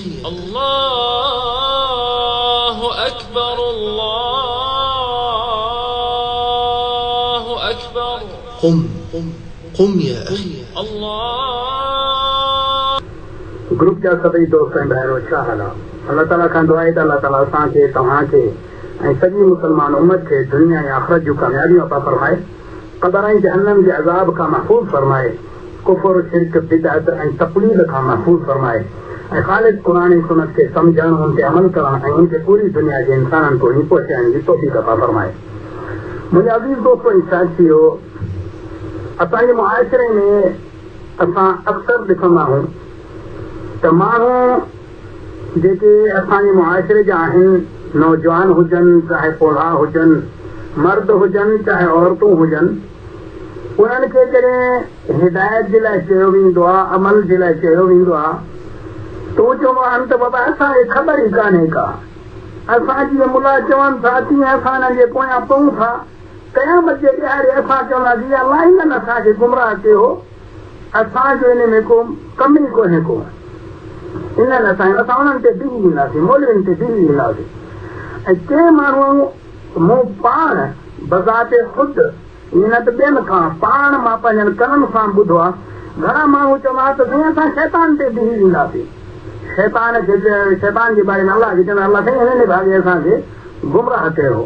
الله أكبر الله أكبر. قم قم يا أخي. الله. ग्रुप जा सभई दोस्त ऐं भाइरो, छा हाल आहे? अलाह ताला खां दुआ आहे त अलाह ताला असांखे, तव्हांखे ऐं सॼी मुसलमान उम्मत खे दुनिया ऐं आख़िरत जूं कामयाबियूं अता फरमाए, क़बर ऐं जहन्नम जे अज़ाब खां महफ़ूज़ फरमाए, कुफर, शिरक, बिदअत ऐं तक़लीद खां महफ़ूज़ फरमाए ऐं ख़ालिस क़ुरान ऐं सुनत खे सम्झणु, उन ते अमल करणु ऐं उनखे पूरी दुनिया जे इंसाननि ताईं पहुचाइण जी तौफ़ीक़ अता फरमाए। मुंहिंजा अज़ीज़ दोस्तो ऐं साथियो, असांजे मुआशिरे में असां अक्सर ॾिसंदा आहियूं त माण्हू जेके असांजे मुआशिरे जा आहिनि, नौजवान हुजनि चाहे पोढ़ा हुजनि, मर्द हुजनि चाहे औरतूं हुजनि, उन्हनि खे जॾहिं हिदायत जे लाइ चयो वेंदो आहे, अमल जे लाइ चयो वेंदो आहे, त उहो चवंदो आहिनि त बाबा असांखे ख़बर ई कान्हे का, असां जीअं मुला चवनि था तीअं असां हिननि जे पोयां पऊं था, क़यामत जे ॾिहाड़े असां चवंदासीं अलाह हिननि असांखे गुमराह कयो, असांजो हिन में को कमु ई कोन्हे को, इन्हनि असां उन्हनि ते बीही वेंदासीं, मौलवियुनि ते बीही वेंदासीं। ऐं कंहिं माण्हू मूं पाण बज़ाते ख़ुदि ईअं न त ॿियनि खां पाण मां पंहिंजनि कननि सां ॿुधो आहे, घणा माण्हू चवंदा त साईं असां शैतान ते बीही वेंदासीं, शैतान खे शैतान जे बारे में अलाह खे चवंदा अलाह साईं हिन भाॻे असांखे गुमराह कयो।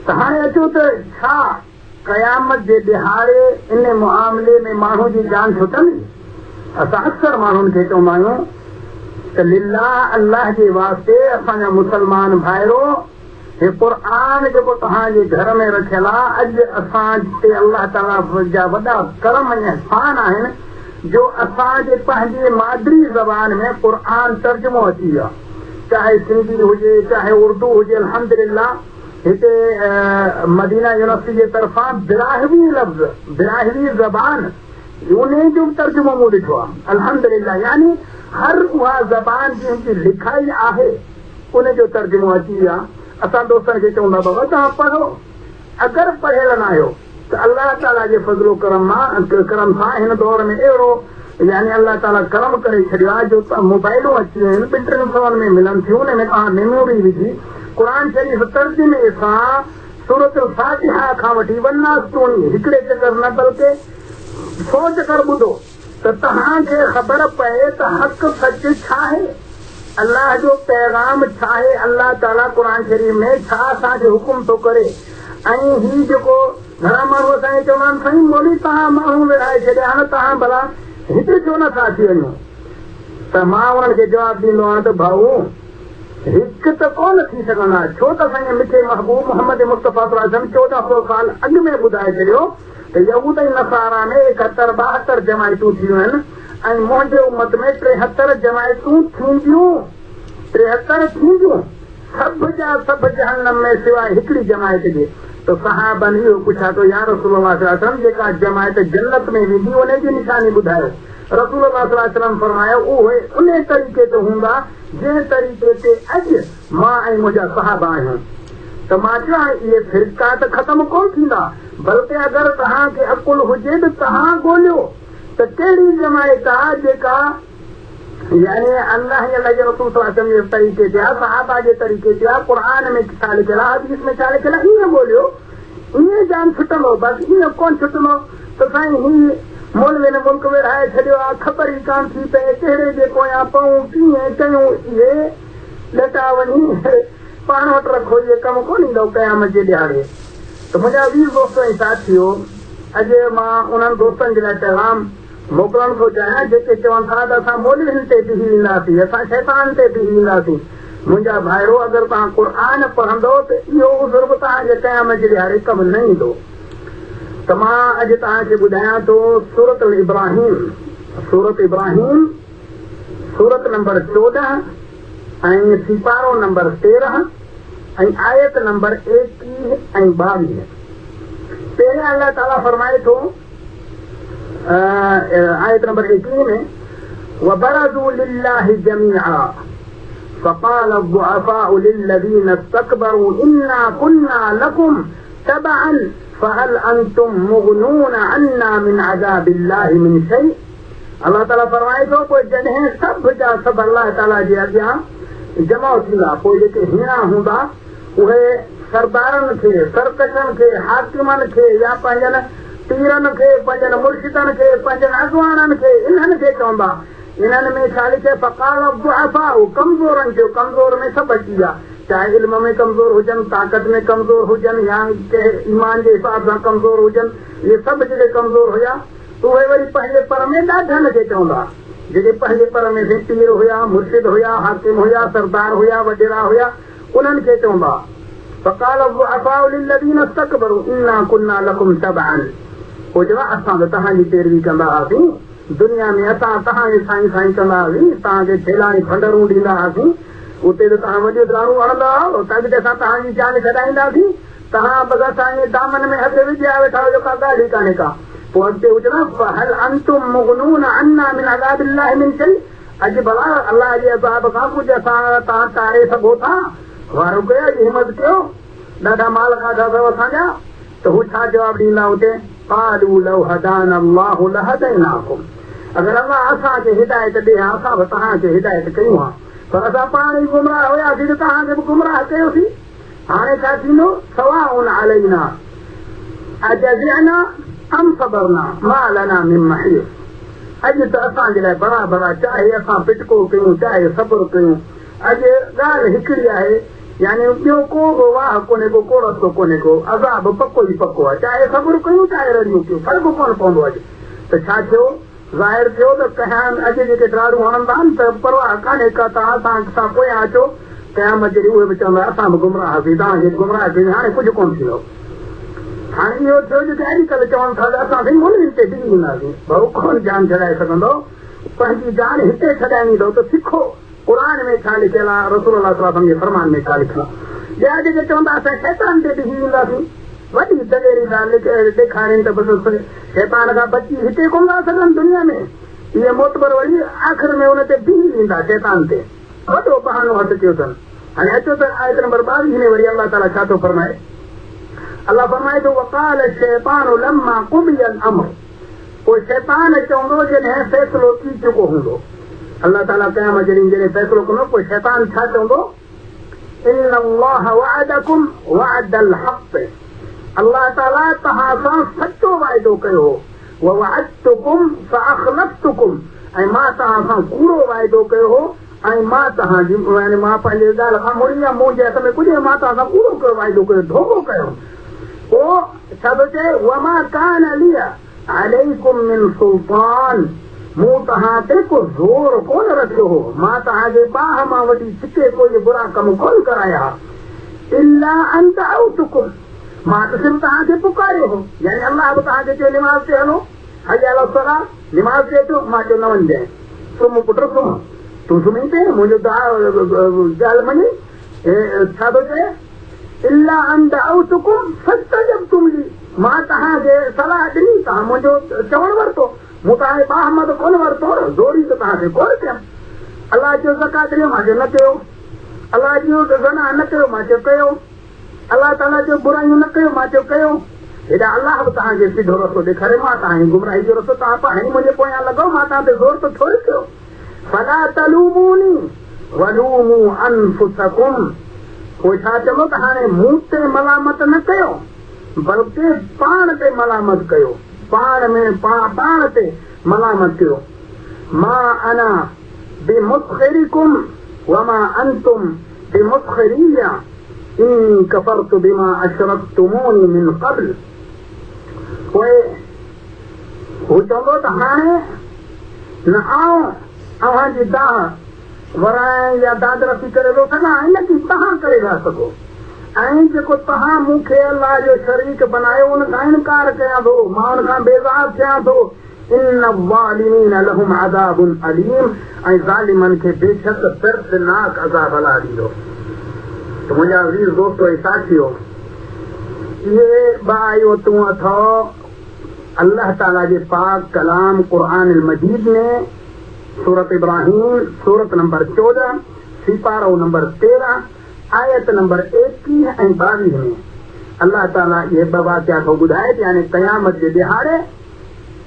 त हाणे अचो त छा क़यामत जे ॾिहाड़े इन मुआमले में माण्हू जी जान छुटंदी? असां अक्सर माण्हुनि खे चवंदा आहियूं त लिल्लाह, अलाह जे वास्ते असांजा मुसलमान भाइरो, हे क़ुरान जेको तव्हांजे घर में रखियल आहे, अॼु असां ते अलाह ताला जा वॾा करम ऐं अहसान आहिनि जो असांजे पंहिंजी मादरी ज़बान में क़ुरान तर्जुमो अची वियो आहे, चाहे सिंधी हुजे चाहे उर्दू हुजे। अल्हम्दुलिल्लाह हिते मदीना यूनिवर्सिटी जे तरफ़ां बिराहवी लफ़्ज़, बिराहवी ज़बान, उन जो बि तर्जुमो मूं ॾिठो आहे अल्हम्दुलिल्लाह। यानी हर उहा ज़बान जंहिंजी लिखाई आहे उन जो तर्जुमो अची वियो आहे। असां दोस्तनि खे चवंदा बाबा तव्हां पढ़ो, अगरि पढ़ियल न आहियो त अलाह ताला जे फज़लो करम मां करम सां हिन दौर में अहिड़ो यानी अलाह ताला करम करे छॾियो आहे जो मोबाइलूं अची वियूं आहिनि, ॿिनि टिनि सवनि में मिलनि थियूं, उन में तव्हां मेमोरी विझी क़ुरान शरीफ़ तर्जुमे सां सूरत फातिहा खां वठी वन्नास ताईं हिकिड़े चकर न बल्कि 100 चकर ॿुधो त तव्हांखे ख़बर पए त हक़ सच छा आहे, अलाह जो पैगाम छा आहे, अलाह ताला क़ुरान शरीफ़ में छा असांखे हुकुम थो करे। ऐं हीउ जेको घणा माण्हू असांखे चवंदा आहिनि साईं मौलवी तव्हां माण्हू विढ़ाए छॾिया आहिनि, तव्हां भला हिते छो नथा अची वञो? त मां उन्हनि खे जवाबु ॾींदो आहियां त भाऊ हिकु त कोन थी सघंदा, छो त असांजे मिठे महबूब मोहम्मद मुस्तफ़ा 1400 साल अॻु में ॿुधाए छॾियो त यहूद ऐं नसारा में 71 72 जमाइतूं थियूं आहिनि ऐं मुंहिंजे उमत में 73 जमाइतूं थींदियूं, 73 थींदियूं, सभु जा सभु जहन्नम में सिवाए हिकिड़ी जमायत जे। त सहाबनि इहो पुछा थो या रसूल अल्लाह सल्लल्लाहु अलैहि वसल्लम, जेका जमायत जन्नत में वेंदी उन जी निशानी ॿुधायो। रसूल अल्लाह सल्लल्लाहु अलैहि वसल्लम फरमायो उहे उन तरीक़े ते हूंदा जंहिं तरीक़े ते अॼु मां ऐं मुंहिंजा सहाबा आहियूं। त मां चयो इहे फ़िरका त ख़तमु कोन थींदा, बल्कि अगरि तव्हांखे अकुल हुजे त तव्हां ॻोल्हियो त कहिड़ी जमायत आहे जेका यानी अलाह ऐं अलाह जे रसूल सल्लल्लाहु अलैहि वसल्लम जे तरीक़े ते आहे, सहाबा जे तरीक़े ते आहे, क़ुरान में छा लिखियलु आहे, हदीस में छा लिखियलु आहे, ईअं ॻोल्हियो, ईअं जान छुटंदो, बसि ईअं कोन छुटंदो। त साईं हीउ मौलवी मुल्क विढ़ाए छॾियो आहे, ख़बर ई कान थी पए कहिड़े जे पोयां पऊं, कीअं कयूं, इहे लटा वञी पाण वटि रखो, इहे कमु कोन ईंदो क़यामत जे ॾिहाड़े। त मुंहिंजा अज़ीज़ दोस्त ऐं साथियो, अॼु मां उन्हनि दोस्तनि जे लाइ पैगाम मोकिलणु थो चाहियां जेके चवनि था त असां मौलवियुनि ते बीही वेंदासीं, असां शैतान ते बीही वेंदासीं। मुंहिंजा भाइरो, अगरि तव्हां क़ुरान पढ़ंदव त इहो उज़ुर बि तव्हांजे क़यामत जे ॾिहाड़े कमु न ईंदो। त मां अॼु तव्हांखे ॿुधायां थो सूरत इब्राहिम, सूरत इब्राहिम सूरत नंबर 14 ऐं सिपारो नंबर 13 ऐं आयत नंबर 21 ऐं 22। पहिरियां अलाह ताला फरमाए थो आयत नंबर 21 में, वबरज़ू लिल्लाहि जमीआ फ़क़ाल अज़्ज़ुअफ़ाउ लिल्लज़ीना इस्तकबरू इन्ना कुन्ना लकुम तबअन फ़हल अंतुम मुग़नून अन्ना मिन अज़ाबिल्लाहि मिन शै। الله تعاليٰ فرمائي ٿو، پوء جڏهن سڀ جا سڀ الله تعاليٰ جي اڳيان جمع ٿيندا، پوء جيڪي هيڻا هوندا، اهي سردارن کي، سرڪشن کي، حاڪمن کي يا پنهنجن پيرن کي، پنهنجن مرشدن کي، پنهنجن اڳواڻن کي، انهن کي چوندا. انهن ۾ ڇا لکيل؟ فقال الضعفاء، ڪمزورن چيو، ڪمزور ۾ سڀ اچي ويا، چاهي علم ۾ ڪمزور هجن، طاقت ۾ ڪمزور هجن يا ڪنهن ايمان جي حساب سان ڪمزور هجن، اهي سڀ جيڪي ڪمزور هيا، اهي وري پنهنجي پر ۾ ڏاڍن کي چوندا، جيڪي پنهنجي پر ۾ سائين پير هيا، مرشد هيا، حاڪم هيا، سردار هيا، وڏيرا هيا، انهن کي چوندا. فقال الضعفاء للذين استڪبروا انا ڪنا لڪم تبعا پوء چوندا اسان ته توهان جي پيروي ڪندا هئاسين، دنيا ۾ اسان توهان جي سائين سائين ڪندا هئاسين، توهان کي ڇيلاڻي ڦنڊرون ڏيندا هئاسين، اتي ته توهان وڏيون ڊاڙون هڻندا هئو، ته اڳتي اسان توهان جي جان ڇڏائينداسين. توهان بس اسان جي دامن ۾ هٿ وجهيا ويٺا هجو ڪا ڳالهه ئي ڪانهي ڪا. پوء اڳتي هو چوندا، فهل انتم مغنون عنا من عذاب الله من شيء اڄ ڀلا الله جي عذاب کان ڪجهه اسان توهان ٽاري سگهو ٿا؟ وارو ڪيو اڄ همت ڪيو ڏاڍا مال کاڌا اٿو اسان جا ته هو ڇا جواب ڏيندا اتي قالوا لو هدانا الله لهديناڪم اگر الله اسان کي هدايت ڏي ها اسان به توهان کي هدايت ڪيون ها پر اسان پاڻ ئي گمراهه هياسين ته توهان کي به گمراهه ڪيوسين. هاڻي ڇا ٿيندو؟ سواء علينا اجزعنا ام صبرنا ما لنا من محيص اڄ ته اسان جي لاء برابر آهي چاهي اسان پٽڪو ڪيون چاهي صبر ڪيون اڄ ڳالهه هڪڙي آهي يعني ٻيو ڪو به واهه ڪونهي ڪو ڪو رستو ڪونهي ڪو عذاب پڪو ئي پڪو آهي چاهي صبر ڪيون چاهي رڙيون ڪيون فرق ڪونه پوندو اڄ ته ڇا ٿيو؟ ظاهر ٿيو ته ڪنهن اڄ جيڪي ڊاڙون هڻندا آهن ته پرواهه ڪانهي ڪا توهان اسان سان پويان اچو، قيامت جي ڏينهن اهي به چوندا اسان به گمراهه هئاسين توهان کي به گمراهه ڪيوسين هاڻي ڪجهه ڪونه ٿيندو. هاڻي اهو ٿيو جيڪي اڄڪلهه چون ٿا ته اسان سائين مولوين تي ڊڄي وينداسين. ڀئو ڪونه جان ڇڏائي سگهندو، پنهنجي جان هتي ڇڏائڻي اٿو ته سکو قرآن ۾ ڇا لکيل آهي رسول الله صلي الله عليه وسلم جي فرمان ۾ ڇا لکيل آهي. ٻيا جيڪي چون ٿا اسان شيطان تي ڊڄي وينداسين. وڏي دليري سان ڏيکارين ته بس شيطان کان بچي هتي ڪونه ٿا سگهن دنيا ۾ اهي معتبر وري آخر ۾ ان تي بيهي ويندا شيطان تي وڏو بهانو هٿ ڪيو اٿن هاڻي اچو ته آيت نمبر 22 ۾ وري الله تعالي ڇا ٿو فرمائي الله فرمائي ٿو وقال الشيطان لما قضي الامر پوء شيطان چوندو جڏهن فيصلو ٿي چڪو هوندو الله تعالي قيامت جي ڏينهن جڏهن فيصلو ڪندو پوء شيطان ڇا چوندو ان الله وعدڪم وعد الحق الله تعاليٰ توهان سان سچو وعدو ڪيو هو، ووعدتڪم فاخلفتڪم ۽ مان توهان سان ڪوڙو وعدو ڪيو هو ۽ مان توهان جي يعني مان پنهنجي ڳالهه کان مڙي يا منهنجي هٿ ۾ ڪجهه مان توهان سان ڪوڙو ڪيو وعدو ڪيو ڌوڪو ڪيو پوء ڇا ٿو چئي وما ڪان لي عليڪم من سلطان، مون توهان تي ڪو زور ڪونه رکيو هو، مان توهان کي ٻانهن مان وٺي ڇڪي ڪوئي برا ڪم ڪونه ڪرايا ها، الا ان دعوتڪم، مان ته صرف توهان کي پڪاريو هو، يعني الله به توهان کي چيو نماز تي هلو، حي علي الصلوة، نماز تي اچو، مان چيو نه وڃجانء، سمهه پٽ سمهه، تون سمهي پئين، منهنجو ڳالهه مڃي، ڇا ٿو چئي؟ الا ان دعوتڪم فاستجبتم لي مان توهان کي صلاح ڏني توهان منهنجو چوڻ ورتو مون توهان کي ٻانهن مان ته ڪونه ورتو نه زوري ته توهان کي ڪونه ڪيم الله چيو زڪوات ڏيو مان چيو نه ڪيو الله چيو ته زنا نه ڪيو مان چيو ڪيو الله تعاليٰ چيو برايون نه ڪيو مان چيو ڪيو هيڏا الله به توهان کي سڌو رستو ڏيکاريو مان توهان کي گمراهي جو رستو توهان پاڻ ئي منهنجي پويان لڳو مان توهان تي زور ته ٿوري ڪيو فلا تلوموني ولوموا انفسڪم پوء ڇا چوندو ته هاڻي مون تي ملامت نه ڪيو بلڪه پاڻ تي ملامت ڪيو، پاڻ ۾ پاڻ تي ملامت ڪيو. ما انا بمصخرڪم وما انتم بمصخري اني ڪفرت بما اشرڪتموني من قبل پوء هو چوندو ته هاڻي نه آئون اوهان جي دانهن ورائڻ يا داد رسي ڪري ٿو سگهان ۽ نه ڪي توهان ڪري ٿا سگهو ۽ جيڪو توهان مون کي الله جو شريڪ بنايو ان کان انڪار ڪيان ٿو، مان ان کان بيزار ٿيان ٿو. ان الظالمين لهم عذاب اليم ۽ ظالمن کي بيشڪ دردناڪ عذاب الله ڏيندو. ته منهنجا عزيز دوستو ۽ ساٿيو! اهي ٻه آيتون اٿو الله تعاليٰ جي پاڪ ڪلام قرآن المجيد ۾، سورة ابراهيم، سورت نمبر 14، سيپارو نمبر 13، آيت نمبر 21 ۽ 22 ۾ الله تعاليٰ اهي ٻه واقعا ٿو ٻڌائي ته يعني قيامت جي ڏهاڙي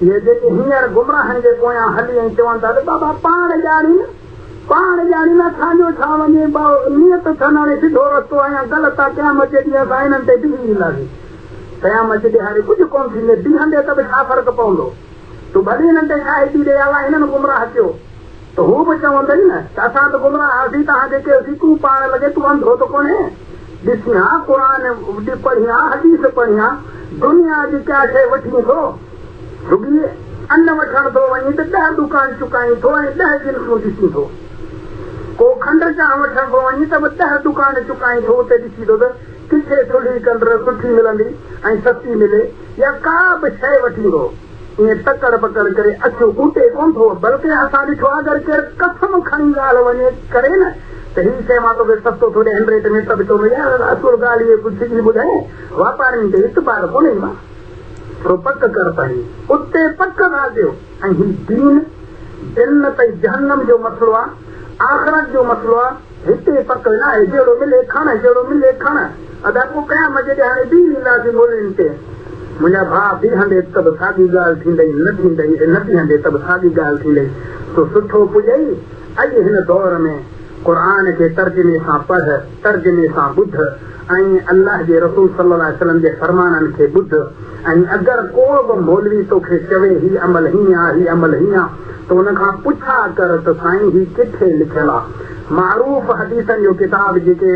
اهي جيڪي هينئر گمراهن جي پويان هلي ۽ چون ٿا ته بابا پاڻ ڄاڻي نه، پاڻ ڄاڻي نه، اسان جو ڇا وڃي، نيت اٿن هاڻي سڌو رستو آهي يا غلط آهي، قيامت جي ڏينهن اسان انهن تي بيهي وينداسين. قيامت جي ڏهاڙي ڪجهه ڪونه ٿيندي، بيهندي ته به ڇا فرق پوندو؟ تون ڀلي انهن تي شاهدي ڏي، الله هنن گمراهه ڪيو ته هو به چوندئي نه ته اسان ته گمراهه هئاسين، توهان کي ڪيوسين، تون پاڻ لڳي تون انڌو ته ڪونهين. ڏسين ها، قرآن پڙهين ها، حديث پڙهين ها، دنيا جي ڪا شيء وٺين ٿو؟ رڳي ان وٺڻ ٿو وڃين ته ڏهه دڪان چڪائين ٿو ۽ ڏهه جنسون ڏسين ٿو. ڪو کنڊ چانهه وٺڻ ٿو وڃين ته به ڏهه دڪان چڪائين ٿو، اتي ڏسي ٿو ته ڪٿي ٿلهي کنڊ سٺي ملندي ۽ سستي ملي يا ڪا به شيء وٺين ٿو. ائين تڪڙ پڪڙ ڪري اکيون ٻوٽي ڪونه ٿو، بلڪه اسان ڏٺو آهي اگر ڪير قسم کڻي ڳالهه وڃي ڪري نه ته هي شيء مان توکي سستو ٿو ڏيان هن ريٽ ۾ ته به چوندو يار اصل ڳالهه هيء سڌي ٻڌائين واپارين تي اعتبار ڪونهي مان سو پڪ ڪر پنهنجي اتي پڪ ٿا ڪيو ۽ هي دين جنت ۽ جهنم جو مسئلو آهي آخرت جو مسئلو آهي هتي پڪ ناهي جهڙو ملي کڻ جهڙو ملي کڻ ادا پوء قيامت جي ڏهاڙي بيهي وينداسين مولوين تي. منهنجا ڀاء بيهندي ته به ساڳي ڳالهه ٿيندئي نه ٿيندئي نه بيهندي ته به ساڳي ڳالهه ٿيندئي سو سٺو پڄئي اڄ هن دور ۾ قرآن کي ترجمي سان پڙهه ترجمي سان ٻڌ ۽ الله جي رسول صلي الله عليه وسلم جي فرمانن کي ٻڌ ۽ اگر ڪو به مولوي توکي چوي هي عمل هيئن آ هي عمل هيئن آ ته ان کان پڇا ڪر ته سائين هي ڪٿي لکيل آ معروف حديثن جو ڪتاب جيڪي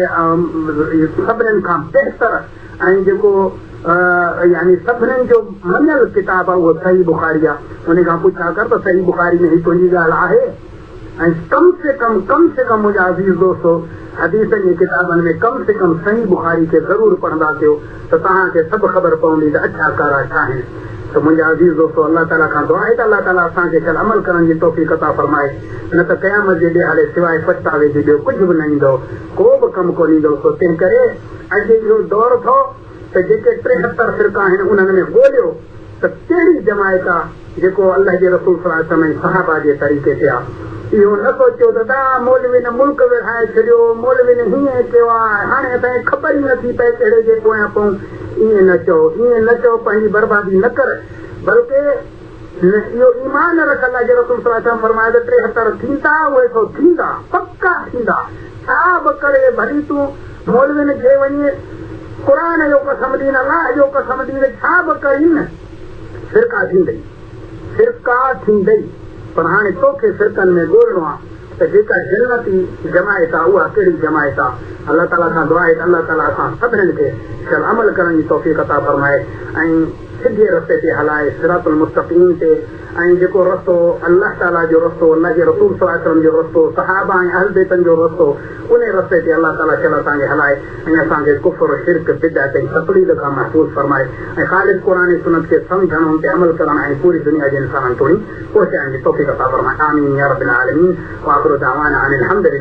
سڀنين کان بهتر ۽ جيڪو يعني سڀنين جو مڃيل ڪتاب آ اهو صحيح بخاري آ ان کان پڇا ڪر ته صحيح بخاري ۾ هي تنهنجي ڳالهه آهي ۽ ڪم سي ڪم ڪم سي ڪم منهنجا عزيز دوستو حديثن جي ڪتابن ۾ ڪم سي ڪم صحيح بخاري کي ضرور پڙهندا ڪيو ته توهان کي سڀ خبر پوندي ته اڇا ڪارا ڇا آهن ته منهنجا عزيز دوستو الله تعالي کان دعا آهي ته الله تعالي اسان کي شل عمل ڪرڻ جي توفيق عطا فرمائي نه ته قيامت جي ڏهاڙي سواء پڇتاوي جي ٻيو ڪجهه به نه ايندو ڪو به ڪم ڪونه ايندو سو تنهن ڪري اڄ اهو دور اٿو ته جيڪي 73 فرقا آهن انهن ۾ ڳوليو ته ڪهڙي جماعت آ جيڪو الله جي رسول صلي الله عليه وسلم ۽ صحابه جي طريقي تي آ. اهو نه سوچيو ته دا مولوين ملڪ ورهائي ڇڏيو، مولوين هيئن ڪيو آ، هاڻي اسان کي خبر ئي نٿي پئي ڪهڙي جي پويان پئون. ائين نه چئو، ائين نه چئو، پنهنجي بربادي نه ڪر، بلڪه اهو ايمان رک الله جي رسول صلي الله عليه وسلم فرمايو ته 73 ٿيندا اهي سو ٿيندا، پڪا ٿيندا، ڇا به ڪري ڀلي تون مولوين کي وڃي قرآن جو قسم ڏين، الله جو قسم ڏين، ڇا به ڪرين فرقا ٿيندئي، فرقا ٿيندئي، پر هاڻي توکي فرقن ۾ ڳولڻو آ ته جيڪا جنتي جماعت آ اها ڪهڙي جماعت آ. الله تعاليٰ کان دعا آهي ته الله تعاليٰ اسان سڀنين کي شل عمل ڪرڻ جي توفيق عطا فرمائي ۽ سڌي رستي تي هلائي صراط المستقيم تي ۽ جيڪو رستو الله تعاليٰ جو رستو، الله جي رسول صلي الله عليه وسلم جو رستو، صحابه ۽ اهل بيتن جو رستو، انهي رستي تي الله تعاليٰ شل اسان کي هلائي ۽ اسان کي ڪفر، شرڪ، بدعت ۽ تقليد کان محفوظ فرمائي ۽ خالص قرآن ۽ سنت کي سمجهڻ، ان تي عمل ڪرڻ ۽ پوري دنيا جي انسانن توڻي پهچائڻ جي توفيق عطا فرمائي. آمين يا رب العالمين واخر دعوانا ان الحمد لله.